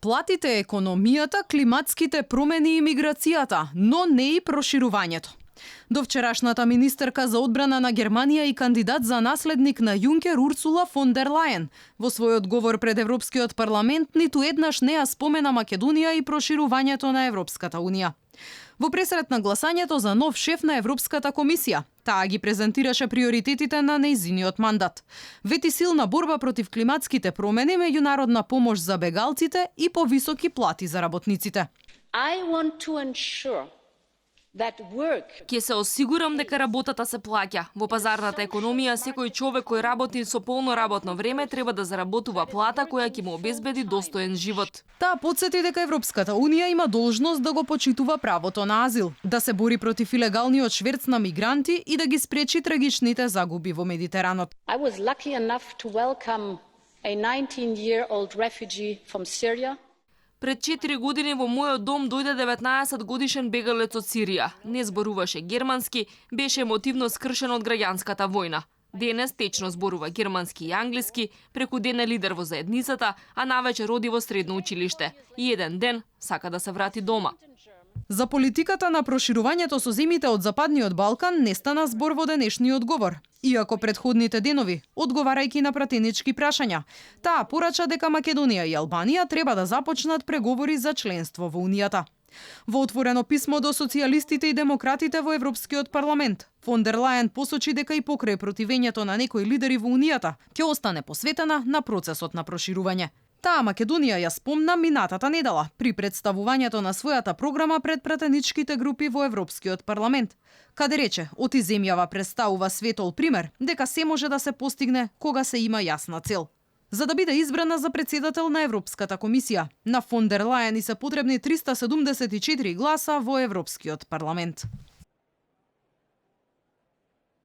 Платите, економијата, климатските промени и миграцијата, но не и проширувањето. До вчерашната министерка за одбрана на Германија и кандидат за наследник на Јункер Урсула фон дер Лајен во свој одговор пред Европскиот парламент ниту еднаш не ја спомена Македонија и проширувањето на Европската унија. Во пресрет на гласањето за нов шеф на Европската комисија, таа ги презентираше приоритетите на нејзиниот мандат. Вети силна борба против климатските промени, меѓународна помош за бегалците и повисоки плати за работниците. Ќе се осигурам дека работата се плаќа. Во пазарната економија секој човек кој работи со полно работно време треба да заработува плата која ќе му обезбеди достоен живот. Таа потсети дека Европската унија има должност да го почитува правото на азил, да се бори против илегалниот шверц на мигранти и да ги спречи трагичните загуби во Медитеранот. I was lucky enough to welcome a 19-year-old refugee from Syria. Пред 4 години во мојот дом дојде 19 годишен бегалец од Сирија. Не зборуваше германски, беше емотивно скршен од граѓанската војна. Денес течно зборува германски и англиски, преку ден е лидер во заедницата, а навечер оди во средно училиште. И еден ден сака да се врати дома. За политиката на проширувањето со земјите од Западниот Балкан не стана збор во денешниот говор. Иако предходните денови, одговарајќи на пратенички прашања, таа порача дека Македонија и Албанија треба да започнат преговори за членство во Унијата. Во отворено писмо до социјалистите и демократите во Европскиот парламент, фон дер Лајен посочи дека и покрај противењето на некои лидери во Унијата, ќе остане посветена на процесот на проширување. Таа Македонија ја спомна минатата недела при представувањето на својата програма пред пратеничките групи во Европскиот парламент, каде рече, оти земјава представува светол пример дека се може да се постигне кога се има јасна цел. За да биде избрана за председател на Европската комисија, на фон дер Лајен и се потребни 374 гласа во Европскиот парламент.